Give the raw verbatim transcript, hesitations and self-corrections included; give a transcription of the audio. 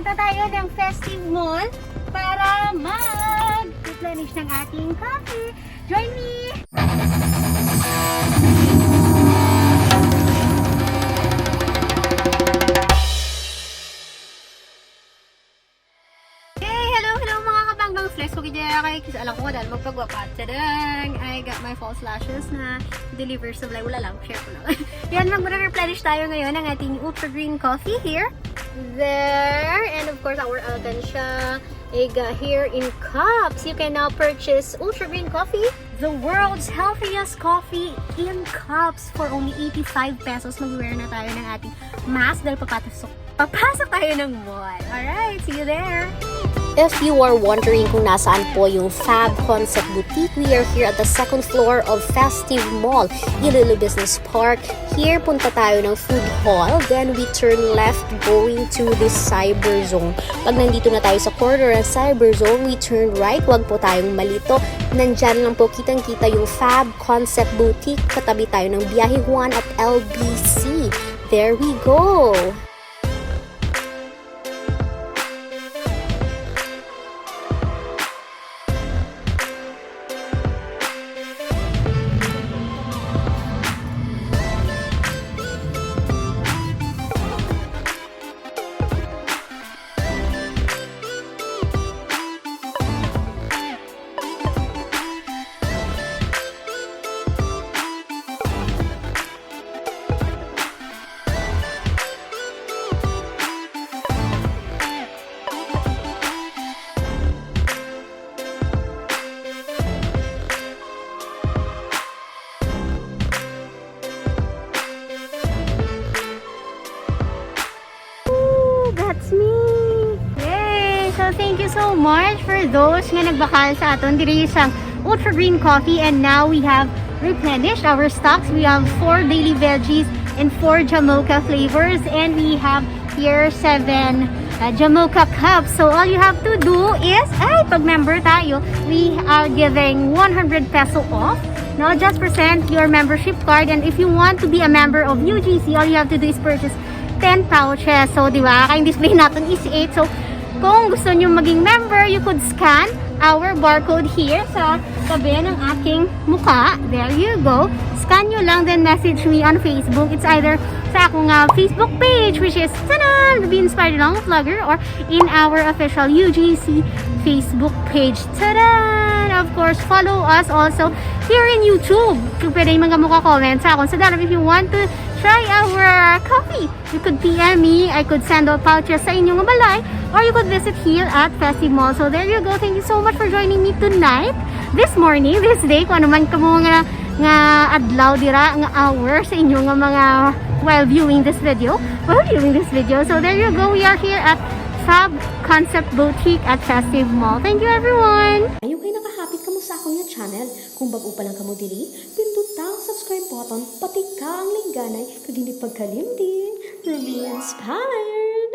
Punta tayo ng Festive Mall para mag-replenish ng ating coffee. Join me! Hey, hello, hello, mga kabanggang flex. Okay, dyan kay kis alam ko dahil magpagwapat. Tadang! I got my false lashes na deliver sa Blay. Wala lang, share ko lang. Yan, mag-replenish tayo ngayon ng ating Ultra Green Coffee here, there, and of course, our Alkansya Ega here in cups. You can now purchase Ultra Green Coffee, the world's healthiest coffee in cups, for only eighty-five pesos. Mag-wear na tayo ng ating mask dahil papasok, papasok tayo ng mall. Alright, see you there! If you are wondering kung nasaan po yung Fab Concept Boutique, we are here at the second floor of Festive Mall, Iloilo Business Park. Here, punta tayo ng food hall. Then, we turn left going to the cyber zone. Pag nandito na tayo sa corner ng cyber zone, we turn right. Wag po tayong malito. Nandyan lang po kitang-kita yung Fab Concept Boutique. Katabi tayo ng Biyahe Juan at L B C. There we go! Ooh, that's me! Yay! So, thank you so much for those nga nagbakal sa aton diri sa Ultra Green Coffee. And now we have replenished our stocks. We have four daily veggies and four Jamocha flavors. And we have here seven uh, Jamocha cups. So, all you have to do is, ay, pag-member tayo, we are giving one hundred peso off. No, just present your membership card. And if you want to be a member of U G C, all you have to do is purchase ten pouches. So, di ba? Kaya yung display natin is eight. So, kung gusto nyo maging member, you could scan our barcode here sa tabi ng aking mukha. There you go. Scan nyo lang, then message me on Facebook. It's either sa akong uh, Facebook page, which is, tanan, Be Inspired Lang Vlogger, or in our official U G C Facebook page. Tanan! Of course, follow us also here in YouTube. Kung pwede yung mga mukha comment sa akong sa dalam if you want to try our uh, coffee. You could P M me. I could send out pouches sa inyo nga balay, or you could visit here at Festive Mall. So there you go. Thank you so much for joining me tonight, this morning, this day, kung ano man kamo nga, nga adlaw dira, nga hour sa inyo nga mga while viewing this video, while viewing this video. So there you go. We are here at Fab Concept Boutique at Festive Mall. Thank you, everyone. Ayaw kay nakahapit kamo sa akon nga channel. Kung bag-o pa lang kamo diri, pinduta ang subscribe button, pati ka ang lingganay, kag hindi pagkalimti. Ruby Inspired!